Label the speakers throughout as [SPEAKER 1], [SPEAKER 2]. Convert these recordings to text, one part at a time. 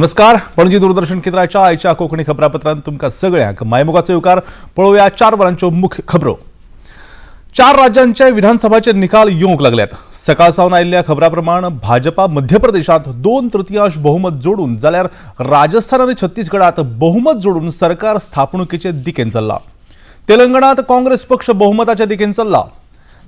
[SPEAKER 1] नमस्कार, पणजी दूरदर्शन केंद्राच्या आयच्या कोंकणी खबरापत्रांत तुमकां सगळ्यांक मायमोगाचो येवकार. पळोवया 4 वरांच्यो मुख्य खबरो. चार राज्यांचे विधानसभाचे निकाल येवंक लागल्यात. सकाळ सावन आयिल्ल्या खबरां प्रमाण भाजपा मध्य प्रदेशात दोन तृतीयांश बहुमत जोडून, जाल्यार राजस्थान आनी छत्तीसगडात बहुमत जोडून सरकार स्थापणुकीचे दिकेन चल्ला. तेलंगणात काँग्रेस पक्ष बहुमताच्या दिकेन चल्ला.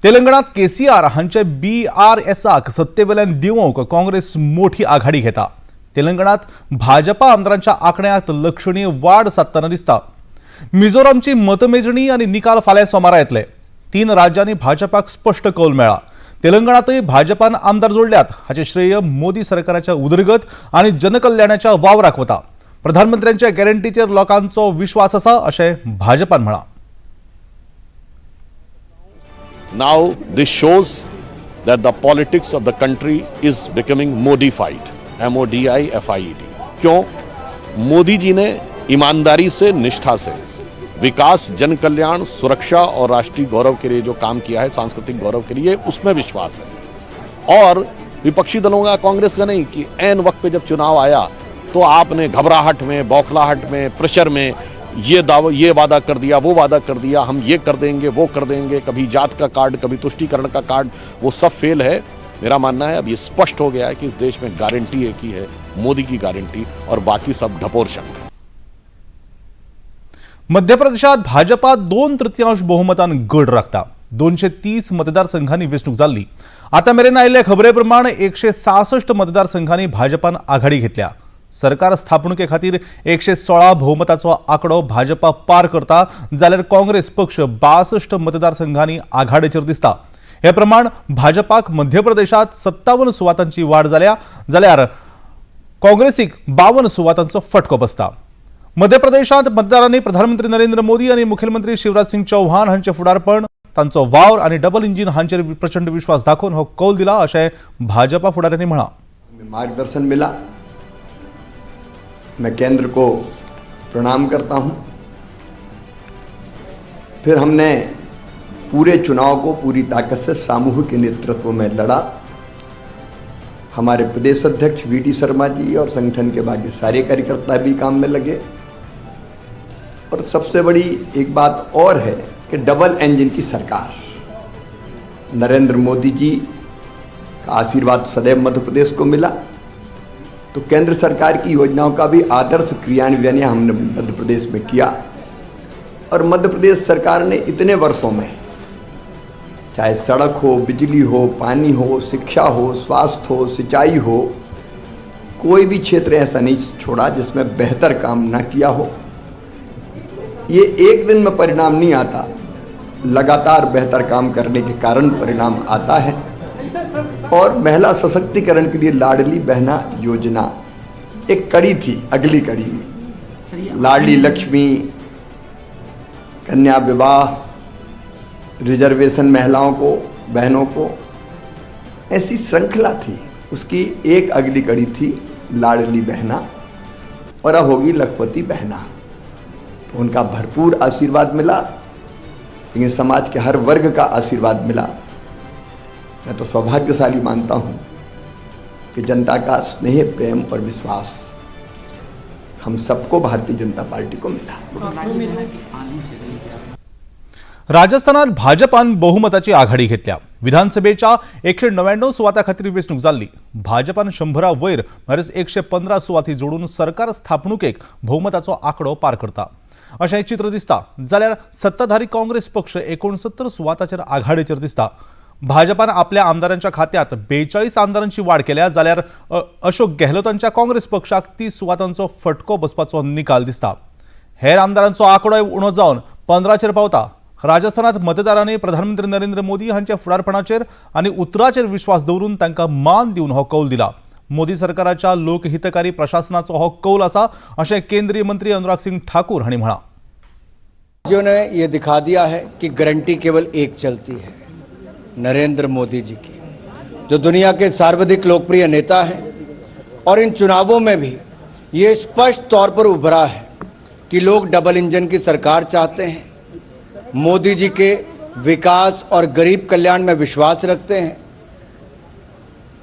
[SPEAKER 1] तेलंगणात केसीआर हांचे बीआरएसाक सत्तेवेल्यान देंवोवंक काँग्रेस मोठी आघाडी घेता. तेलंगणात भाजपा आमदारांच्या आंकड्यांत लक्षणीय वाड सादतना दिसता. मिझोरामची मतमेजणी आनी निकाल फाल्यां सोमारा येतले. तीन राज्यांनी भाजपाक स्पश्ट कौल मेळ्ळा. तेलंगणातय भाजपान आमदार जोडल्यात. हाचें श्रेय मोदी सरकाराच्या उदरगत आनी जनकल्याणाच्या वावराक वता. प्रधानमंत्र्यांच्या गॅरंटीचेर लोकांचो विश्वास आसा, अशें भाजपान म्हळां.
[SPEAKER 2] Now, this shows that the politics of the country is becoming modified. M O D I F I E D. क्यों? मोदी जी ने ईमानदारी से, निष्ठा से विकास, जन कल्याण, सुरक्षा और राष्ट्रीय गौरव के लिए जो काम किया है, सांस्कृतिक गौरव के लिए, उसमें विश्वास है। और विपक्षी दलों का, कांग्रेस का नहीं कि ऐन वक्त पे जब चुनाव आया तो आपने घबराहट में, बौखलाहट में, प्रेशर में ये दावा, ये वादा कर दिया, वो वादा कर दिया, हम ये कर देंगे, वो कर देंगे, कभी जात का कार्ड, कभी तुष्टीकरण का कार्ड, वो सब फेल है। मेरा मानना है, अब ये स्पष्ट हो गया है कि इस देश में गारंटी एक ही है, मोदी की गारंटी, और बाकी सब ढपोर शंख।
[SPEAKER 1] मध्य प्रदेशात भाजपा दोन तृतीयांश बहुमतान गड राखता. 230 मतदारसंघांनी वेंचणूक जाल्ली. आतां मेरेन आयिल्ले खबरे प्रमाण 166 मतदारसंघांनी भाजपान आघाडी घेतल्या. सरकार स्थापणुके खातीर 116 बहुमताचो आंकडो भाजपा पार करता, जाल्यार काँग्रेस पक्ष 62 मतदारसंघांनी आघाडेचेर दिसता. हे प्रमाण भाजपाक मध्य प्रदेशात 57 सुवातांची वाड जाल्या, जाल्यार काँग्रेसीक 52 सुवातांचो फटको बसता. मध्य प्रदेशात मतदारांनी प्रधानमंत्री नरेंद्र मोदी आनी मुखेलमंत्री शिवराज सिंग चौहान हांचे फुडारपण, तांचो वावर आनी डबल इंजीन हांचेर प्रचंड विश्वास दाखोवन हो कौल दिला, अशें भाजपा फुडाऱ्यांनी म्हळां.
[SPEAKER 3] हमें मार्गदर्शन मिला। मैं केंद्र को प्रणाम करता हूं। फिर हमने पूरे चुनाव को पूरी ताकत से सामूहिक नेतृत्व में लड़ा। हमारे प्रदेश अध्यक्ष we D Sharma ji और संगठन के बाकी सारे कार्यकर्ता भी काम में लगे। और सबसे बड़ी एक बात और है कि डबल इंजन की सरकार, नरेंद्र मोदी जी का आशीर्वाद सदैव मध्य प्रदेश को मिला, तो केंद्र सरकार की योजनाओं का भी आदर्श क्रियान्वयन हमने मध्य प्रदेश में किया। और मध्य प्रदेश सरकार ने इतने वर्षों में, चाहे सड़क हो, बिजली हो, पानी हो, शिक्षा हो, स्वास्थ्य हो, सिंचाई हो, कोई भी क्षेत्र ऐसा नहीं छोड़ा जिसमें बेहतर काम ना किया हो। ये एक दिन में परिणाम नहीं आता, लगातार बेहतर काम करने के कारण परिणाम आता है। और महिला सशक्तिकरण के लिए लाडली बहना योजना एक कड़ी थी, अगली कड़ी लाडली लक्ष्मी, कन्या विवाह, रिजर्वेशन महिलाओं को, बहनों को, ऐसी श्रृंखला थी। उसकी एक अगली कड़ी थी लाडली बहना और अब होगी लखपति बहना। तो उनका भरपूर आशीर्वाद मिला, लेकिन समाज के हर वर्ग का आशीर्वाद मिला। मैं तो सौभाग्यशाली मानता हूँ कि जनता का स्नेह, प्रेम और विश्वास हम सबको, भारतीय जनता पार्टी को मिला।
[SPEAKER 1] राजस्थानात भाजपान बहुमताची आघाडी घेतल्या. विधानसभेच्या 199 सुवाता खातीर वेंचणूक जाल्ली. भाजपान 100 वयर, म्हणल्यार 115 सुवाती जोडून सरकार स्थापणुकेक बहुमताचो आंकडो पार करता, अशें चित्र दिसता, जाल्यार सत्ताधारी काँग्रेस पक्ष 69 सुवाताचेर आघाडीचेर दिसता. भाजपान आपल्या आमदारांच्या खात्यात 42 आमदारांची वाड केल्या, जाल्यार अशोक गेहलोतांच्या काँग्रेस पक्षाक 30 सुवातांचो फटको बसपाचो निकाल दिसता. हेर आमदारांचो आंकडोय उणो जावन 15चेर पावता. राजस्थानात मतदारांनी प्रधानमंत्री नरेंद्र मोदी हांच्या फुडारपणाचेर आनी उतराचेर विश्वास दवरून तांकां मान दिवन हो कौल दिला. मोदी सरकाराच्या लोकहितकारी प्रशासनाचो हो कौल आसा, अशें केंद्रीय मंत्री अनुराग सिंग ठाकूर हांणी म्हळां.
[SPEAKER 4] ने ये दिखा दिया है कि गारंटी केवल एक चलती है, नरेंद्र मोदी जी की, जो दुनिया के सर्वाधिक लोकप्रिय नेता हैं। और इन चुनावों में भी ये स्पष्ट तौर पर उभरा है कि लोग डबल इंजन की सरकार चाहते हैं, मोदी जी के विकास और गरीब कल्याण में विश्वास रखते हैं।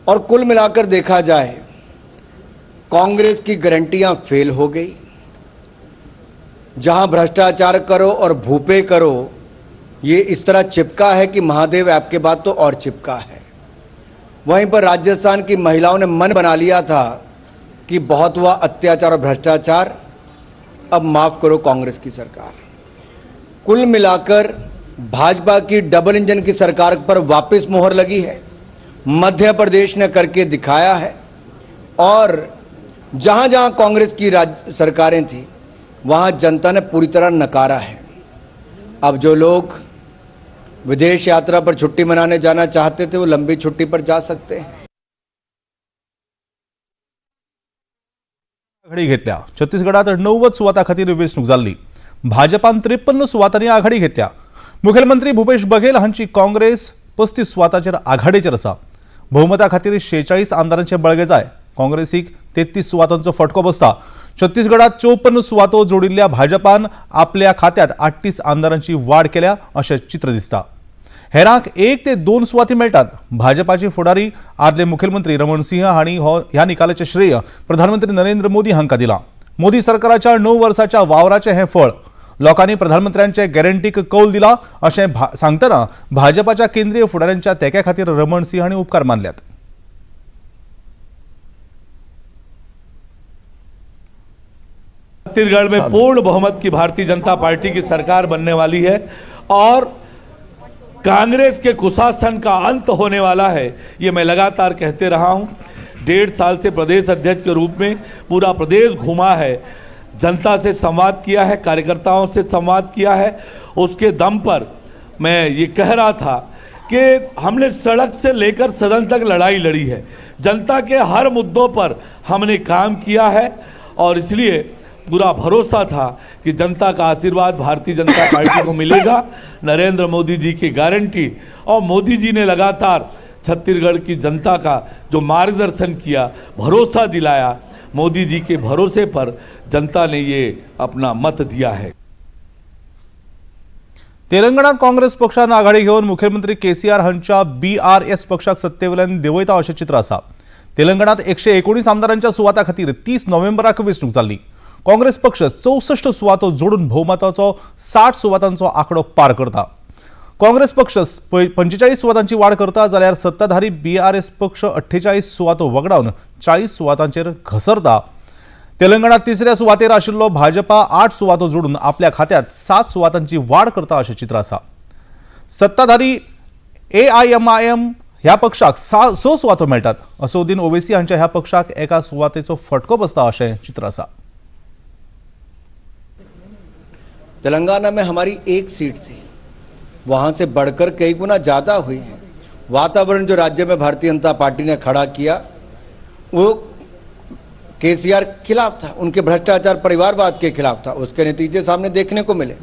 [SPEAKER 4] और कुल मिलाकर देखा जाए कांग्रेस की गारंटियां फेल हो गई। जहां भ्रष्टाचार करो और भूपे करो, ये इस तरह चिपका है कि महादेव ऐप के बाद तो और चिपका है। वहीं पर राजस्थान की महिलाओं ने मन बना लिया था कि बहुत हुआ अत्याचार और भ्रष्टाचार, अब माफ़ करो कांग्रेस की सरकार। कुल मिलाकर भाजपा की डबल इंजन की सरकार पर वापस मोहर लगी है। मध्य प्रदेश ने करके दिखाया है और जहां जहां कांग्रेस की राज्य सरकारें थी वहां जनता ने पूरी तरह नकारा है। अब जो लोग विदेश यात्रा पर छुट्टी मनाने जाना चाहते थे, वो लंबी छुट्टी पर जा सकते हैं।
[SPEAKER 1] आघाडी घेतल्या। छत्तीसगडात 90 सुवातां खातीर वेंचणूक जाल्ली। भाजपान 53 सुवातांनी आघाडी घेतल्या। मुखेलमंत्री भूपेश बघेल हांची काँग्रेस 35 सुवातांचेर आघाडेचेर आसा। भोवमता खातीर 46 आमदारांचे बळगे जाय। काँग्रेसीक 33 सुवातांचो फटको बसता। छत्तीसगडात 54 सुवातो जोडिल्ल्या भाजपान आपल्या खात्यात 38 आमदारांची वाड केल्या अशें चित्र दिसता। हेरांक 1 ते 2 सुवाती मेळटात। भाजपाचे फुडारी आदले मुखेलमंत्री रमण सिंह हांणी हो ह्या निकालाचें श्रेय प्रधानमंत्री नरेंद्र मोदी हांकां दिलां। मोदी सरकाराच्या 9 वर्साच्या वावराचें हें फळ। लोकांनी प्रधानमंत्र्यांचे गॅरंटीक कौल दिला अशें सांगतना भाजपाच्या केंद्रीय फुडाऱ्यांच्या तेंक्या खातीर रमण सिंह हांणी उपकार मानल्यात।
[SPEAKER 5] छत्तीसगढ़ में पूर्ण बहुमत की भारतीय जनता पार्टी की सरकार बनने वाली है और कांग्रेस के कुशासन का अंत होने वाला है, ये मैं लगातार कहते रहा हूं। 1.5 साल से प्रदेश अध्यक्ष के रूप में पूरा प्रदेश घूमा है, जनता से संवाद किया है, कार्यकर्ताओं से संवाद किया है। उसके दम पर मैं ये कह रहा था कि हमने सड़क से लेकर सदन तक लड़ाई लड़ी है, जनता के हर मुद्दों पर हमने काम किया है और इसलिए पूरा भरोसा था कि जनता का आशीर्वाद भारतीय जनता पार्टी को मिलेगा। नरेंद्र मोदी जी की गारंटी और मोदी जी ने लगातार छत्तीसगढ़ की जनता का जो मार्गदर्शन किया, भरोसा दिलाया, मोदी जी के भरोसे पर जनता ने ये अपना मत दिया है।
[SPEAKER 1] तेलंगणात काँग्रेस पक्षान आघाडी घेवन मुख्यमंत्री केसीआर हांच्या बीआरएस पक्षाक सत्तेवेल्यान देंवयता अशें चित्र आसा। तेलंगणात 119 आमदारांच्या सुवातां खातीर 30 नोव्हेंबराक वेंचणूक जाल्ली। काँग्रेस पक्ष 64 सुवातो जोडून भोवमताचो 60 सुवातांचो आंकडो पार करता। काँग्रेस पक्ष 45 सुवातांची वाड करता, जाल्यार सत्ताधारी बीआरएस पक्ष 48 सुवातो वगडावन 40 सुवातांचेर घसरता। तेलंगणात तिसऱ्या सुवातेर आशिल्लो भाजपा 8 सुवातो जोडून आपल्या खात्यात 7 सुवातांची वाड करता अशें चित्र आसा। सत्ताधारी एआयएमआयएम ह्या पक्षाक 6 सुवातो मेळटात। असदुद्दीन ओवेसी हांच्या ह्या पक्षाक एका सुवातेचो फटको बसता अशें चित्र आसा।
[SPEAKER 4] तेलंगाना में हमारी 1 सीट थी, वहां से बढ़कर कई गुना ज़्यादा हुई है। वातावरण जो राज्य में भारतीय जनता पार्टी ने खड़ा किया वो केसीआर के खिलाफ था, उनके भ्रष्टाचार परिवारवाद के खिलाफ था, उसके नतीजे सामने देखने को मिले।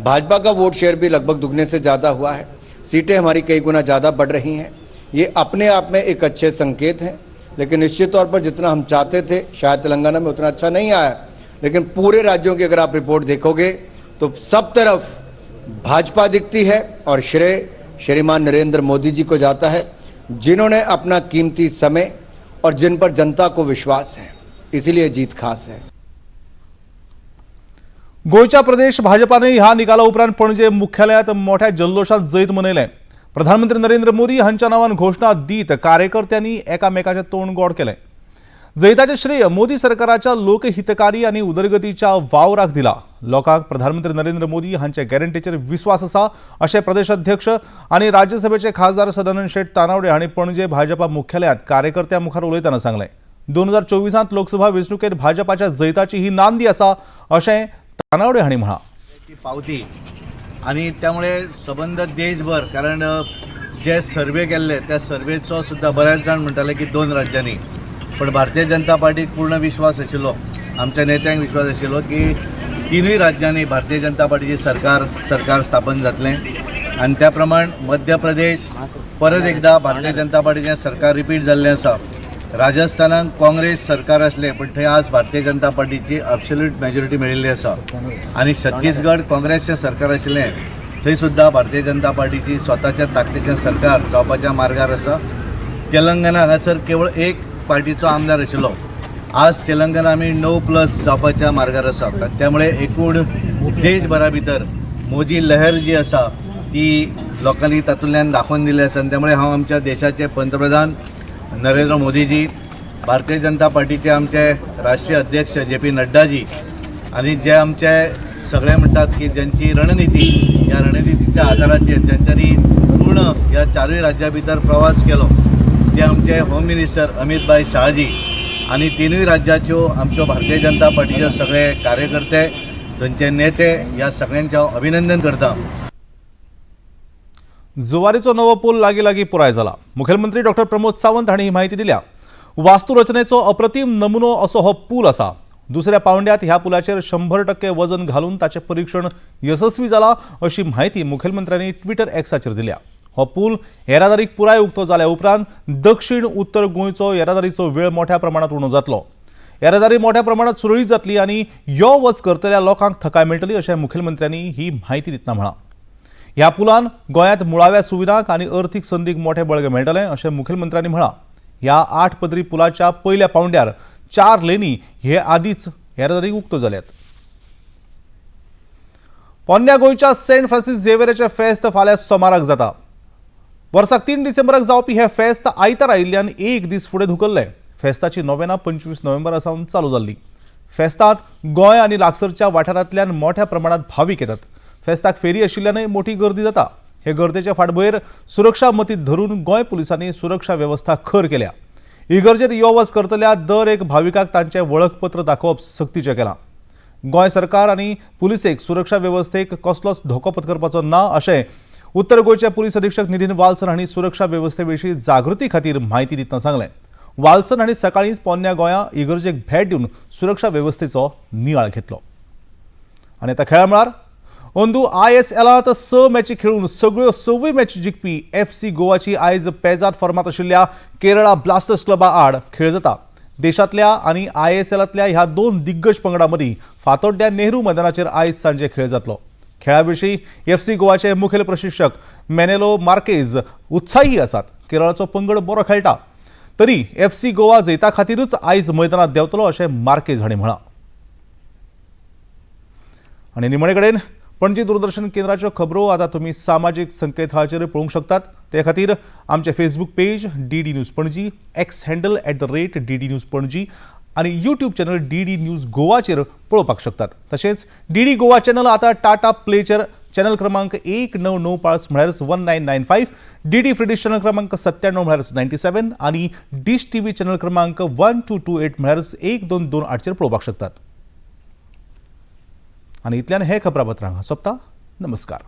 [SPEAKER 4] भाजपा का वोट शेयर भी लगभग दुगने से ज़्यादा हुआ है, सीटें हमारी कई गुना ज़्यादा बढ़ रही हैं। ये अपने आप में एक अच्छे संकेत हैं, लेकिन निश्चित तौर पर जितना हम चाहते थे शायद तेलंगाना में उतना अच्छा नहीं आया। लेकिन पूरे राज्यों की अगर आप रिपोर्ट देखोगे तो सब तरफ भाजपा दिखती है और श्रेय श्रीमान नरेंद्र मोदी जी को जाता है, जिन्होंने अपना कीमती समय और जिन पर जनता को विश्वास है, इसीलिए जीत खास है।
[SPEAKER 1] गोंयच्या प्रदेश भाजपाने ह्या निकाला उपरांत पणजे मुख्यालयात मोठ्या जल्लोशात जैत मनयलें। प्रधानमंत्री नरेंद्र मोदी हांच्या नांवान घोशणा दीत कार्यकर्त्यांनी एकामेकाचें तोंड गोड केलें। जैताचें श्रेय मोदी सरकाराच्या लोकहितकारी आनी उदरगतीच्या वावराक दिला। लोकांक प्रधानमंत्री नरेंद्र मोदी हांचे गॅरंटीचेर विस्वास आसा अशें प्रदेश अध्यक्ष आनी राज्यसभेचे खासदार सदानंद शेट तानावडे हांणी पणजे भाजपा मुख्यालयांत कार्यकर्त्यां मुखार उलयतना सांगलें। 2024 लोकसभा वेंचणुकेंत भाजपाच्या जैताची ही नांदी आसा अशें तानावडे हांणी म्हळां।
[SPEAKER 6] ती पावती आनी त्यामुळे सबंद देशभर, कारण जे सर्वे केल्ले त्या सर्वेचो सुद्दां बऱ्याच जाण म्हणटाले की 2 राज्यांनी, पण भारतीय जनता पार्टीक पूर्ण विश्वास आशिल्लो, आमच्या नेत्यांक विश्वास आशिल्लो की 3 राज्यांनी भारतीय जनता पार्टीची सरकार स्थापन जातलें आनी त्या प्रमाण मध्य प्रदेश परत एकदा भारतीय जनता पार्टीचें सरकार रिपीट जाल्लें आसा। राजस्थानाक काँग्रेस सरकार आसलें पण थंय आज भारतीय जनता पार्टीची एब्सोल्यूट मेजॉरिटी मेळिल्ली आसा आनी छत्तीसगड काँग्रेसचें सरकार आशिल्लें थंय सुद्दां भारतीय जनता पार्टीची स्वताच्या ताकदीचें सरकार जावपाच्या मार्गार आसा। तेलंगणा हांगासर केवळ एक पार्टीचो आमदार आशिल्लो, आज तेलंगणा आमी 9+ जावपाच्या मार्गार आसा. त्यामुळे एकूण देशभरा भितर मोदी लहर जी आसा ती लोकांनी तातूंतल्यान दाखोवन दिल्ली आसा. आनी त्यामुळे हांव आमच्या देशाचे पंतप्रधान नरेंद्र मोदीजी, भारतीय जनता पार्टीचे आमचे राष्ट्रीय अध्यक्ष जे पी नड्डाजी आनी जे आमचे सगळे म्हणटात की ज्यांची रणनिती, ह्या रणनितीच्या आधाराचेर ज्यांच्यांनी पूर्ण ह्या चारूय राज्या भितर प्रवास केलो ते आमचे होम मिनिस्टर अमित भाई शहाजी आनी तिनूय राज्याच्यो आमच्यो भारतीय जनता पार्टीचे सगळे कार्यकर्ते, थंयचे नेते, ह्या सगळ्यांचें हांव अभिनंदन करता.
[SPEAKER 1] जुवारीचो नवो पूल लागीं लागीं पुराय जाला. मुखेलमंत्री डॉक्टर प्रमोद सावंत हांणी ही म्हायती दिल्या. वास्तुरचनेचो अप्रतीम नमुनो असो हो पूल आसा. दुसऱ्या पावंड्यात ह्या पुलाचेर 100% वजन घालून ताचें परिक्षण येसस्वी जाला अशी म्हायती मुखेलमंत्र्यांनी ट्विटर एक्साचेर दिल्या. हो पूल येरादारीक पुराय उक्तो जाल्या उपरांत दक्षिण उत्तर गोंयचो येरादारीचो वेळ मोठ्या प्रमाणात उणो जातलो. येरादारी मोठ्या प्रमाणात सुरळीत जातली आनी यो वच करतल्या लोकांक थकाय मेळटली अशें मुखेलमंत्र्यांनी ही म्हायती दितना म्हळां. ह्या पुलान गोंयांत मुळाव्या सुविधांक आनी अर्थीक संदीक मोठें बळगें मेळटलें अशें मुखेलमंत्र्यांनी म्हळां. ह्या 8 पदरी पुलाच्या पयल्या पावंड्यार 4 लेनी हे आदींच येरादारीक उक्तो जाल्यात. पोन्न्या गोंयच्या सेंट फ्रांसीस झेवियराचें फेस्त फाल्यां सोमाराक जाता. वर्साक 3 डिसेंबराक जावपी हें फेस्त आयतार आयिल्ल्यान एक दीस फुडें धुकल्लें. फेस्ताची नोवेना 25 नोव्हेंबरा सावन चालू जाल्ली. फेस्तांत गोंय आनी लागसरच्या वाठारांतल्यान मोठ्या प्रमाणात भावीक येतात. फेस्ताक फेरी आशिल्ल्यानय मोठी गर्दी जाता. हे गर्देच्या फाटभुंयेर सुरक्षा मतींत धरून गोंय पुलिसांनी सुरक्षा वेवस्था खर केल्या. इगर्जेत यो वच करतल्या दर एक भाविकाक तांचें वळखपत्र दाखोवप सक्तीचें केलां. गोंय सरकार आनी पुलिसेक सुरक्षा वेवस्थेक कसलोच धोको पत्करपाचो ना अशें उत्तर गोंयचे पुलीस अधीक्षक निधीन वाल्सन हांणी सुरक्षा वेवस्थे विशीं जागृती खातीर म्हायती दितना सांगलें. वाल्सन हांणी सकाळींच पोन्न्या गोंया इगर्जेक भेट दिवन सुरक्षा वेवस्थेचो नियाळ घेतलो. आनी आतां खेळा मळार अंदू आयएसएलांत 6 मॅची खेळून सगळ्यो 6 मॅची जिखपी एफसी गोवाची आयज पेजाद फॉर्मांत आशिल्ल्या केरळा ब्लास्टर्स क्लबा आड खेळ जाता. देशांतल्या आनी आयएसएलांतल्या ह्या 2 दिग्गज पंगडां मदीं फातोड्ड्या नेहरू मैदानाचेर आयज सांजे खेळ जातलो. खेळा विशीं एफसी गोवाचे मुखेल प्रशिक्षक मेनेलो मार्केज उत्साही आसात. केरळाचो पंगड बरो खेळटा तरी एफसी गोवा जैता खातीरूच आयज मैदानात देंवतलो अशें मार्केज हांणी म्हळां. आनी निमाणे कडेन पणजी दूरदर्शन केंद्राच्यो खबरो आतां तुमी सामाजीक संकेतथळाचेर पळोवंक शकतात. ते खातीर आमचें Facebook page DD News Panaji, X handle @DD News Panaji आनी यूट्यूब चॅनल डीडी न्यूज गोवाचेर पळोवपाक शकतात. तशेंच डीडी गोवा चॅनल आतां टाटा प्लेचेर चॅनल क्रमांक 1995 म्हळ्यारच 1995, डीडी फ्री चॅनल क्रमांक 97 म्हळ्यारच 97 आनी डिश टीव्ही चॅनल क्रमांक 1228 म्हळ्यारच 1228चेर पळोवपाक शकतात. आनी इतल्यान हे खबरापत्रां सोंपता. नमस्कार.